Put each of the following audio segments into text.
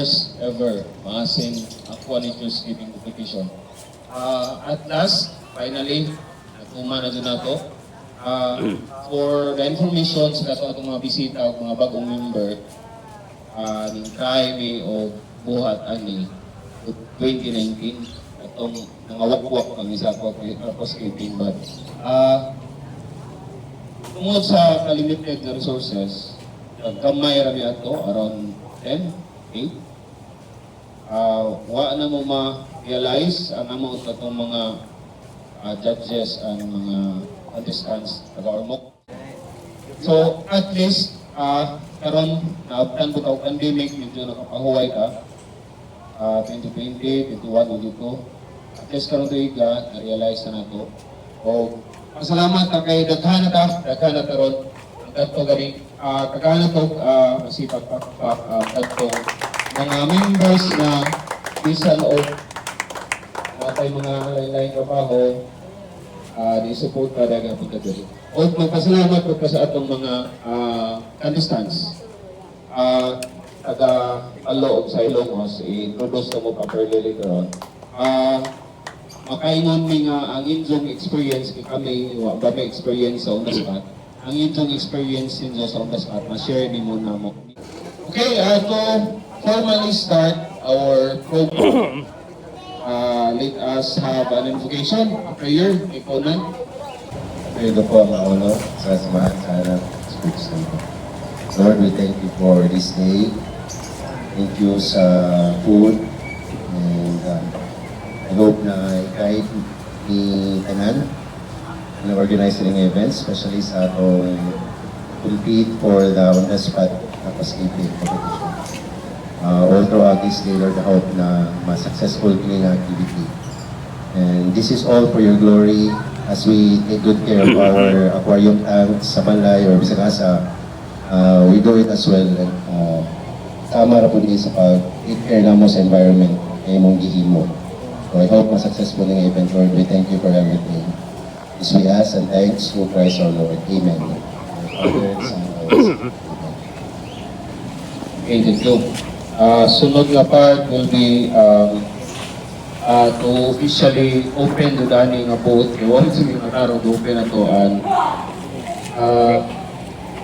first ever Maasin Aqua Naturescaping Competition. At last, finally, natuman na dyan nato. For the information sa kato atong mga bisita o mga bagong member, ning try mi og buhat ani 2019 atong nangawakwak kami sa aquascaping, but tungod sa limited na resources, gamay ra mi ato, around 10, 8. Wa na mo ma-realize ang amount atong mga judges and mga contestants taga Ormoc. So at least karon naabtan ko og pandemic, medyo nakapahuway ka. 2020, 21, 22. At least karon tuiga na-realize na nato. O pasalamat ta kay daghan na ta, daghan na karon ang kadto gani kagana to masipag pakpak kadtong mga members na bisan og natay mga lain-lain trabaho, di support pa daga punta diri. O magpasalamat po ka sa atong mga contestants. Taga Palo ug sa Hilongos, i-introduce na mo properly later on. Makaingon mi nga ang inyong experience kay kami wa ba may experience sa on the spot. Ang inyong experience ninyo sa on the spot, ma-share nimo na mo. Okay, to formally start our program, let us have an invocation, a prayer, ikaw na. Ito po ang Maono sa samahan sa Anak, Espiritu Santo. Lord, we thank you for this day. Thank you sa food. And I hope na i-guide ni tanan na organize ng events, especially sa atong compete for the on the spot aquascaping competition. All throughout this day, Lord, I hope na ma-successful kini nga activity. And this is all for your glory as we take good care of our aquarium tanks sa balay or bisag asa, we do it as well. And tama ra po ni sa pag take care namo sa environment kay imong gihimo. So I hope ma-successful ng event, Lord. We thank you for everything. This we ask and thanks through Christ our Lord. Amen. Father, Son, and Holy Spirit. Amen. Okay, thank you. Sunod nga part will be to officially open the dani nga booth. Kay wala sa mga karon open na to and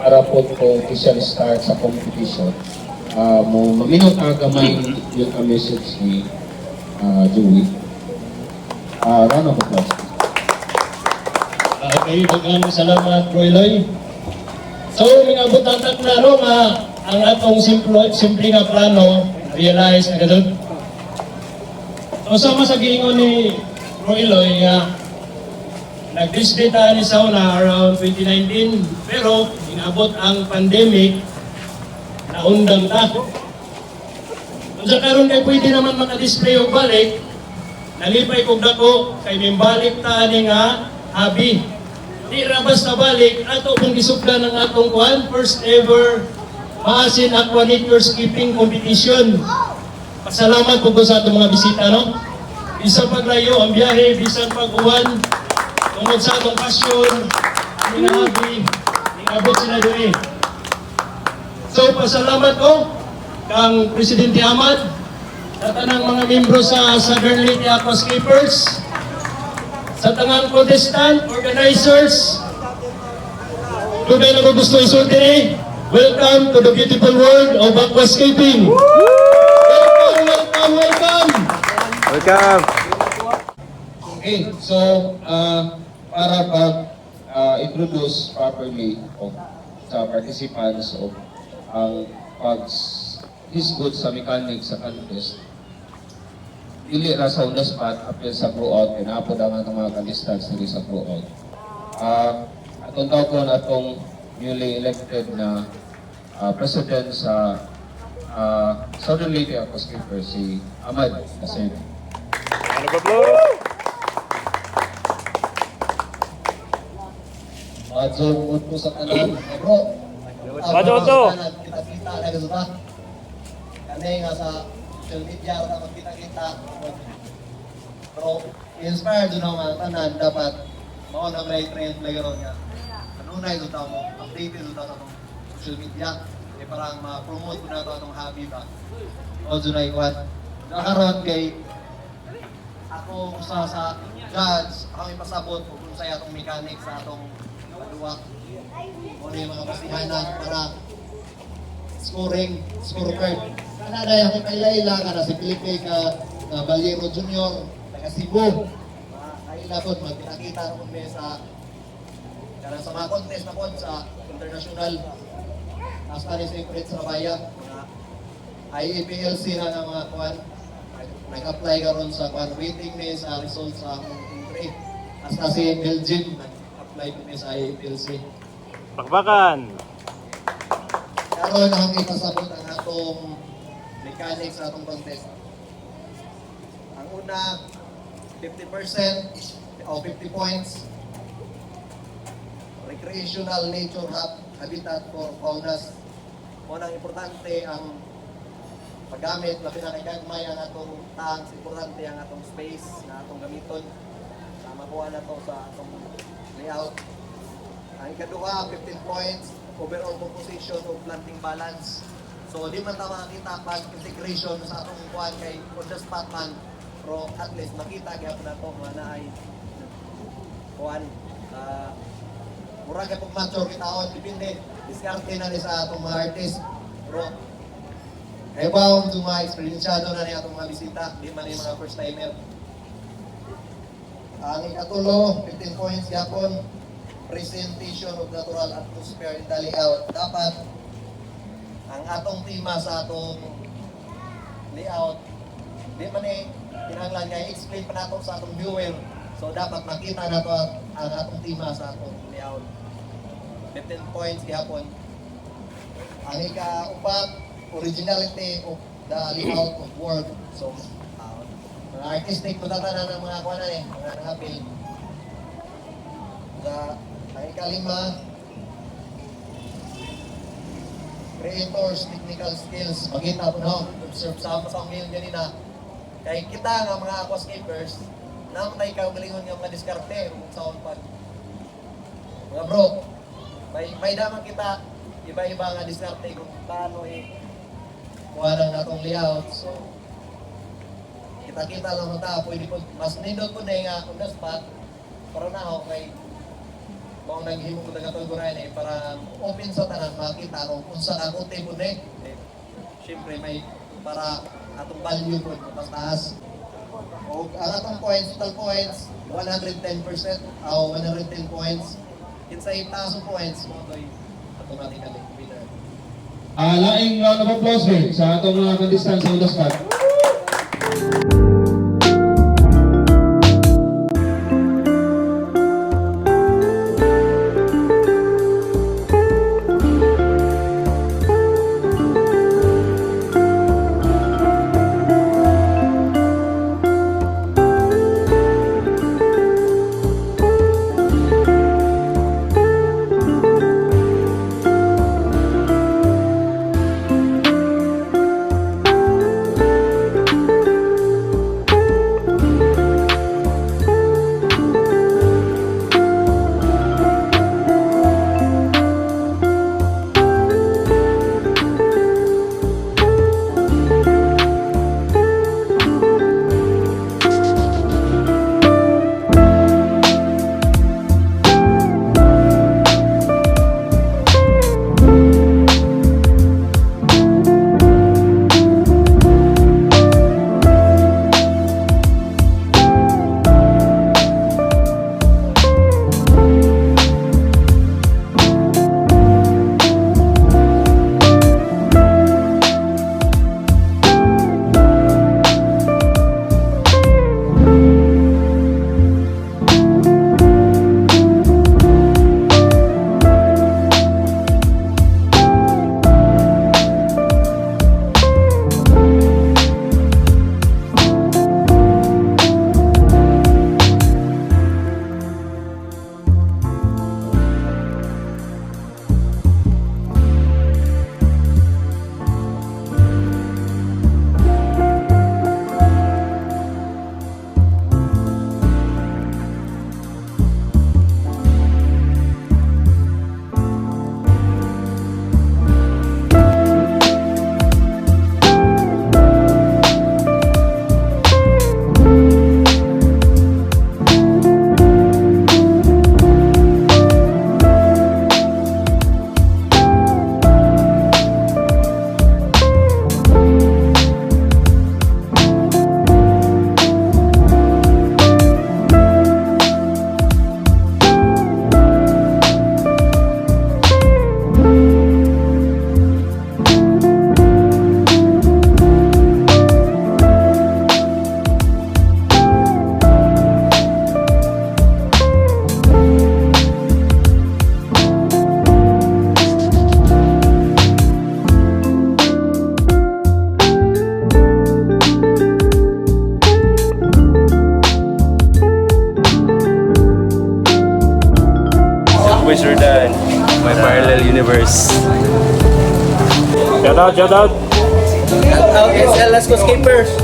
para po to officially start sa competition. Mo maminaw ta gamay yung ka message ni Joey. Round of applause. Okay, daghang salamat, Bro Eloy. So, minabot ang klaro nga ang atong simple, simple nga plano, realize na gadot. So, sama sa giingon ni Bro Eloy nga nag-display tayo ni sa una around 2019, pero inabot ang pandemic, naundang ta. Unsa karon kay pwede naman maka-display og balik, nalipay kog dako kay mimbalik ta ani nga hobby. Di ra basta balik, ato pong gisugdan ang atong kuan, first ever Maasin Aqua Naturescaping Competition. Pasalamat po ko sa atong mga bisita, no? Bisan paglayo ang biyahe, bisan pag-uwan, tungod sa atong passion, ani nga hobby, niabot sila diri. So pasalamat ko kang Presidente Ahmad, sa tanang mga membro sa Southern Leyte Aquascapers, sa tanang contestant, organizers, dugay na ko gusto isulti ni, welcome to the beautiful world of aquascaping. Welcome, welcome, welcome! Welcome! Okay, so para pag introduce properly of sa participants of ang pag hisgot sa mechanics sa contest, dili ra sa on the spot, apil sa grow out kay naa pod ang atong mga contestants diri sa grow out. Atong tawgon atong newly elected na president sa Southern Leyte Aquascaper, si Ahmad Nasir. Ano ba, bro? Madyo po sa tanan, bro. Madyo to. Kita-kita na gusto ta. Kani nga sa social media ra magkita-kita. Pero inspired jud ang mga tanan, dapat mao na may trend lagi ron nga. Kanunay jud ta mo, updated jud ta sa atong social media. Kay parang ma-promote ko na to atong hobby ba. O na ikuan. Nakaroon kay ako usa sa judge, ako ipasabot kung unsay atong mechanics sa atong paduwa. O na yung mga basihanan para scoring, scorecard. Kana na yung kaila-ila kana si Felipe ka Caballero Jr. Taga Cebu. Mga kaila po, magkita-kita ro mi sa kana sa mga contest na pod sa international. Hasta ni si Fred Sarabaya, mga IAPLC na nga mga kuan. Nag-apply karon sa kuan, waiting ni sa result sa akong entry. Hasta si Belgium nag-apply po ni sa IAPLC. Pakpakan! Karon ang ipasabot ang atong mechanics sa atong contest. Ang una, 50% o 50 points, recreational nature habitat for faunas. Unang importante ang paggamit, labi na kay gagmay ang atong tanks, importante ang atong space na atong gamiton. Sa makuha na to sa atong layout. Ang ikaduha, 15 points, overall composition of planting balance. So, di man ta makakita pag integration sa atong kuan kay on the spot man. Pero at least makita gyapon nato nga naay kuan. Mura kay pag mature kitaon, depende. Diskarte na ni sa atong mga artist. Pero kay ba ang mga eksperyensyado na ni atong mga bisita, di man ni mga first timer. Ang ikatulo, 15 points gyapon, presentation of natural atmosphere in the layout. Dapat ang atong tema sa atong layout, di man eh, kinahanglan nga i-explain pa nato sa atong viewer. So dapat makita nato ang atong tema sa atong layout. 15 points gihapon. Ang ikaupat, originality of the layout of work. So, mga artistic po tanan ng mga kuwanan eh, mga nangapil. Ang ikalima, creators, technical skills. Makita po no, observe sa mail ganina. Kay kita nga mga aquascapers, naman tayo kaugalingon nga mga diskarte kung saan pag mga bro, may daman kita iba-iba nga diskarte kung paano eh kuha ng atong layout. So, kita-kita lang ta, pwede po, mas nindot po na nga on the spot, para na ako kay kung naghimo ko taga eh, para open sa tanan makita kung unsa ka kuti po na eh. Siyempre may para atong value po mas taas. O ang atong points, total points, 110% o 110 points. Kinsay taas ang points mo to'y automatically winner. Laing round of applause eh, sa atong mga contestants sa on the spot. Universe. Shout out, shout out! Out SL, let's go skippers!